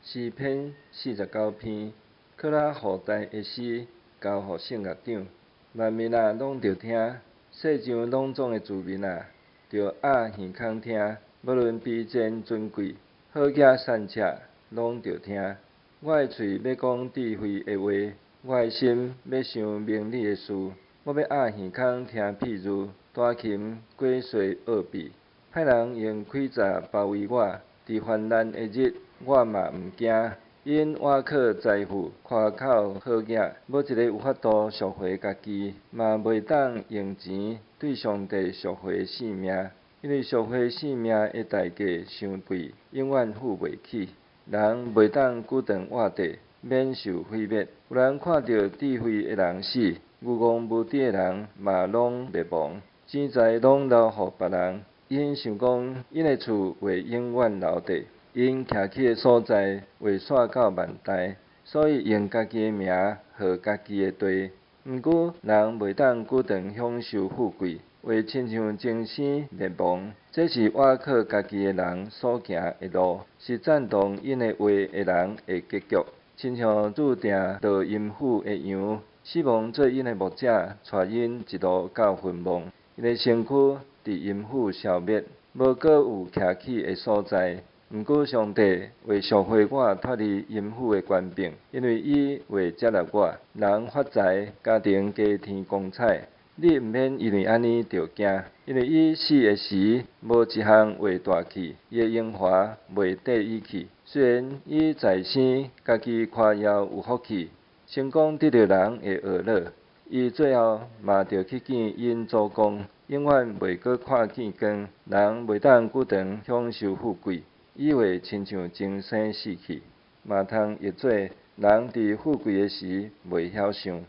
詩篇49篇，可拉後代的詩，交予聖樂長。萬民啊，攏著聽；世上攏總的住民啊，著掩耳孔聽。無論卑賤尊貴，好額散赤，攏著聽。我的喙欲講智慧的話，我的心欲想明理的事。我欲掩耳孔聽譬喻，彈琴解說奧秘。歹人用詭詐包圍我，佇患難的日，我嘛毋驚。𪜶倚靠財富，誇口好額，無一个有法度贖回家己，嘛袂當用錢對上帝贖回性命，因為贖回性命的代價傷貴，永遠付袂起。人袂當久長活著，免受毀滅。有人看著智慧的人死，愚戇無知的人嘛攏滅亡。錢財攏留予別人，𪜶想講𪜶的厝會永遠留著，𪜶徛起的所在會紲到萬代，所以用家己的名號家己的地。毋過人袂當久長享受富貴，會親像精生滅亡。這是倚靠家己的人所行的路，是贊同𪜶的話的人的結局。親像注定落陰府的羊，死亡做𪜶的牧者，帶𪜶一路到墳墓。𪜶的身軀佇陰府消滅，無閣有徛起的所在。毋過上帝會贖回我脫離陰府的權柄，因為伊會接納我。人發財，家庭加添光彩，你毋免因為按呢就驚，因為伊死的時，無一項會帶去，伊的榮華袂綴伊去。雖然伊在生，家己誇耀有福氣，成功得著人的娛樂，伊最後嘛著去見𪜶祖公，永遠袂閣看見光。人袂當久長享受富貴，伊會親像精生死去，嘛通譯做人佇富貴的時袂曉想。